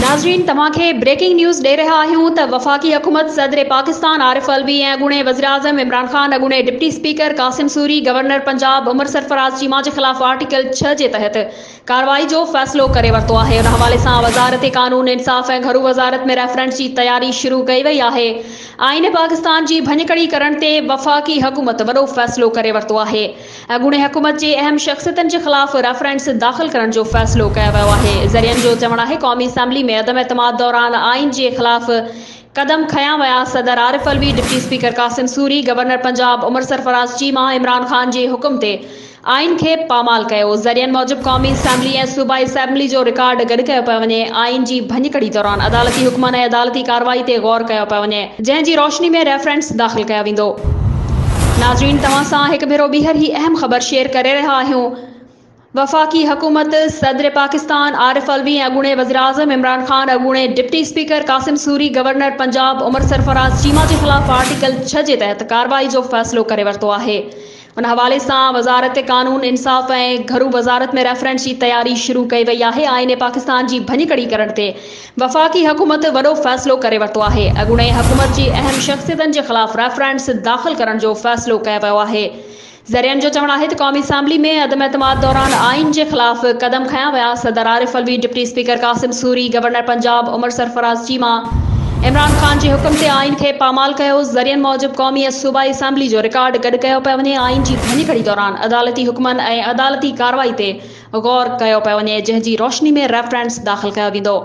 ناظرين توهان کي بريڪنگ نيوز ڏئي رهيا آهيون ته وفاقي حڪومت صدر پاڪستان عارف علوي ۽ اڳوڻي وزيراعظم عمران خان اڳوڻي deputy speaker Qasim Suri governor Punjab Umar Sarfraz Cheema جي خلاف آرٽيڪل ڇهه جي تحت ڪارروائي جو فيصلو ڪري ورتو آهي ان حوالي سان وزارت قانون انصاف ۽ گهرو وزارت ۾ ريفرنس جي تياري شروع ڪئي وئي آهي آئين پاڪستان جي ڀڃڪڙي ڪرڻ تي وفاقي حڪومت وڏو فيصلو ڪري ورتو آهي اڳوڻي حڪومت جي اهم شخصيتن جي خلاف ريفرنس داخل ڪرڻ جو فيصلو ڪيو ويو آهي. ذريعن جو چوڻ آهي قومي اسيمبلي ۾ عدم اعتماد دوران آئين جي خلاف قدم کنيا ويا، صدر Arif Alvi, deputy speaker Qasim Suri, governor Punjab Umar Sarfraz Cheema Imran Khan جي حڪم تي آئين کي پامال ڪيو. ذريعن موجب قومي اسيمبلي ۽ صوبائي اسيمبلي جو رڪارڊ گڏ ڪيو پيو وڃي، آئين جي ڀڃڪڙي دوران عدالتي حڪمن ۽ عدالتي ڪارروائي تي غور ڪيو پيو وڃي. جنهن جي روشني ۾ ريفرنس داخل ڪيو ويندو. ناظرين توهان سان هڪ ڀيرو ٻيهر هي اهم خبر شيئر ڪري رهيا آهيون وفاقي حڪومت صدر پاڪستان عارف علوي ۽ اڳوڻي وزيراعظم عمران خان اڳوڻي deputy speaker Qasim Suri governor Punjab Umar Sarfraz Cheema جي خلاف آرٽيڪل ڇهه جي تحت ڪارروائي جو فيصلو ڪري ورتو آهي ان حوالي سان وزارت قانون انصاف ۽ گهرو وزارت ۾ ريفرنس جي تياري شروع ڪئي وئي آهي، آئين پاڪستان جي ڀڃڪڙي ڪرڻ تي وفاقي حڪومت وڏو فيصلو ڪري ورتو آهي، اڳوڻي حڪومت جي اهم شخصيتن جي خلاف ريفرنس داخل ڪرڻ جو فيصلو ڪيو ويو آهي. ذريعن جو چوڻ آهي ته قومي اسيمبلي ۾ عدم اعتماد دوران آئين جي خلاف قدم کنيا ويا، صدر Arif Alvi, deputy speaker Qasim Suri, governor Punjab Umar Sarfraz Cheema, Imran Khan جي حڪم تي آئين کي پامال ڪيو، ذريعن موجب قومي ۽ صوبائي اسيمبلي جو رڪارڊ گڏ ڪيو پيو وڃي، آئين جي ڀڃڪڙي دوران عدالتي حڪمن ۽ عدالتي ڪارروائي تي غور ڪيو پيو وڃي، جنهن جي روشني ۾ ريفرنس داخل ڪيو ويندو.